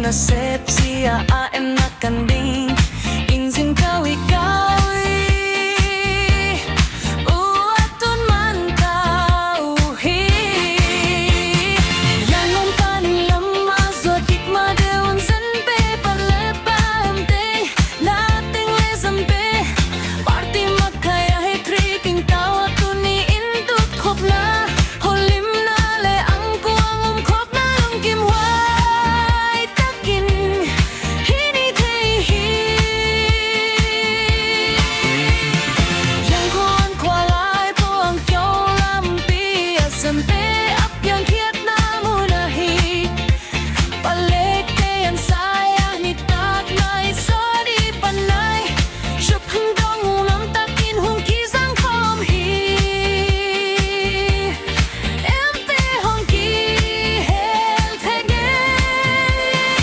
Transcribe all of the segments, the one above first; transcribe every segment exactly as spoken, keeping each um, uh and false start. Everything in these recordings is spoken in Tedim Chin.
Nasep sia a enna kan ding in zin kawikawi uh a tun manta uh hi. Yangon panin lam a zuat kik ma deuh un Zenpe pan le pan teng, na teng le Zenpe party makai a hat-trick in tau a tuni in tutkhopna, holimna le angkuang umkhopna lungkim huai takin hi ni thei hi. Yangon khua lai Pu Wang Kyaw lampi a Zenpe a piankhiatna mun ahi. Palekte an sai a nitak nai sawt i pan nai, shuphang dong lamtakin hong kizang khawm hi. Empe hong kihel thei ngei.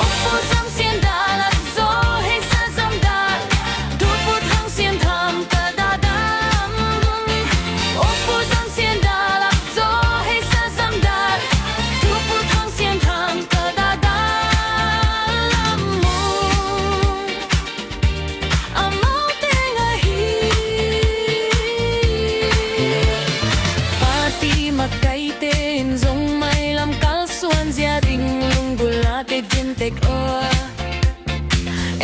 Upu Zam Sian Dal, Zo Hei Sa Zam Dal, Tupu Thang Sian Tham Ka Da Dam. Upu Zam Sian Dal, Zo Hei Sa Zam Dal, Tupu Thang Sian Tham Ka Da Dam. Lam mun amau teng ahi. Party makaite in zong mailam kalsuan zia ding lunggulh a te dintek uh a,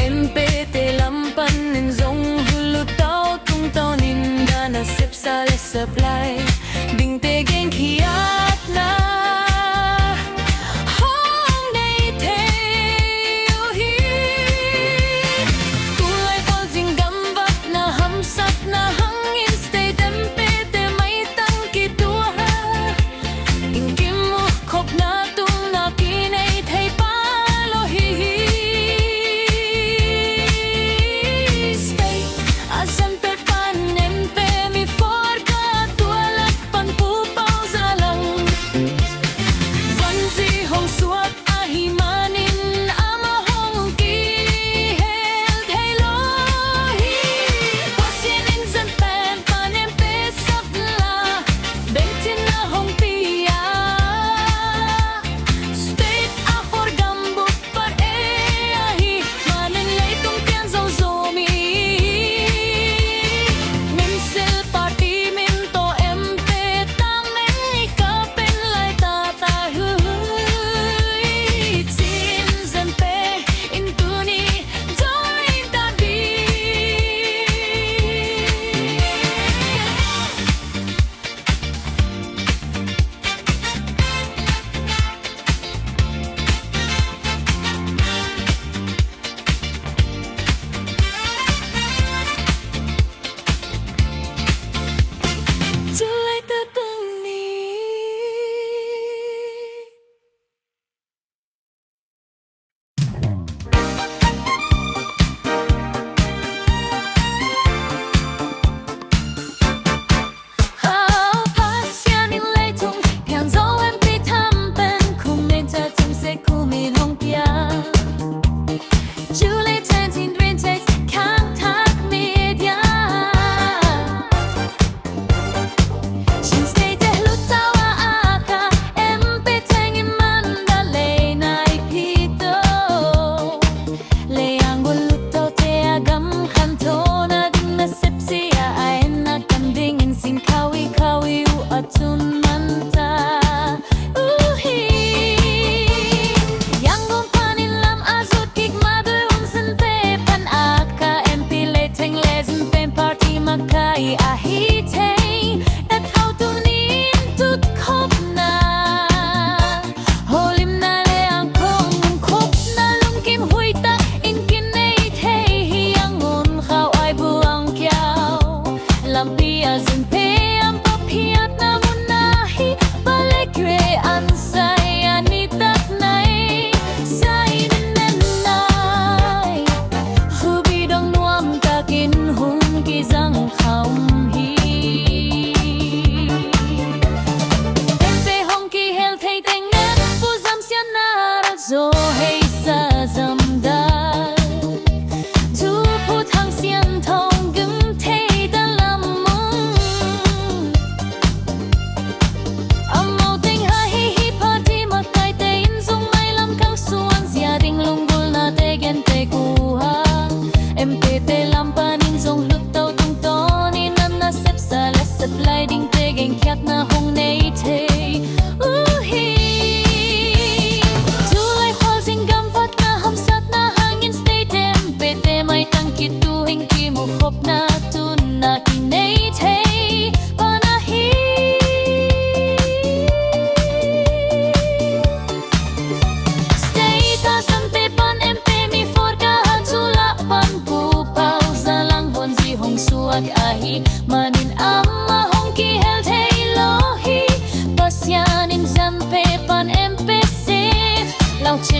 Empe te lam panin zong hulu tau tungtawnin dan a sepsa le sep lai dingte genkhiatna hong nei thei uh hi. Tulai pawl zing gamvatna hamsatna hangin state Empe te maitang kituah a, inn kim uh khopna tungna kinei thei pah lo hi hi. State a Zenpe pan Empe mi forka tua lak pan Pu Pau Za Lang vanzi hong suak ahih manin amah hong kihel thei lo hi. Pasian in Zenpe pan Empe sap la bengcin a hong pia. State a for gambup pat e ahih manin leitung pian zo Zomi min sil party min tawh Empe tang men i kap pen lai tata hi. Cin Zenpe in tuni dawng ta ding.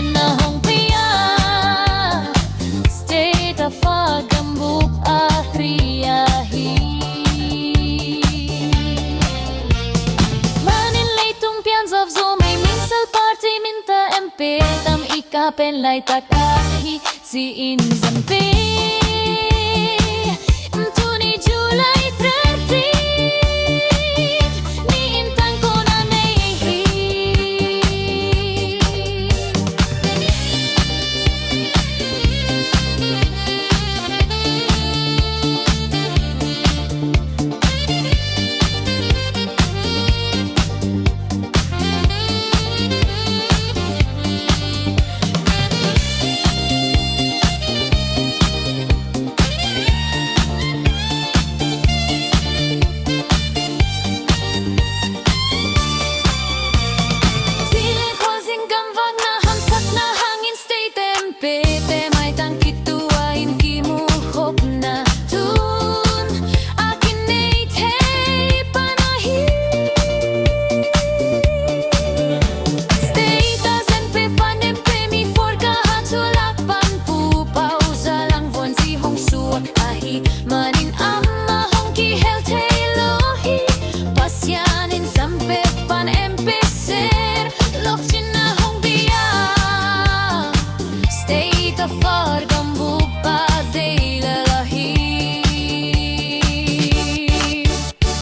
na hong pia, state a fa gambup a ria hi. Manin leitung pian zop zo mai minsal party minta M P tam i ka pen laitak ahi ci-in zan pe. Tuni July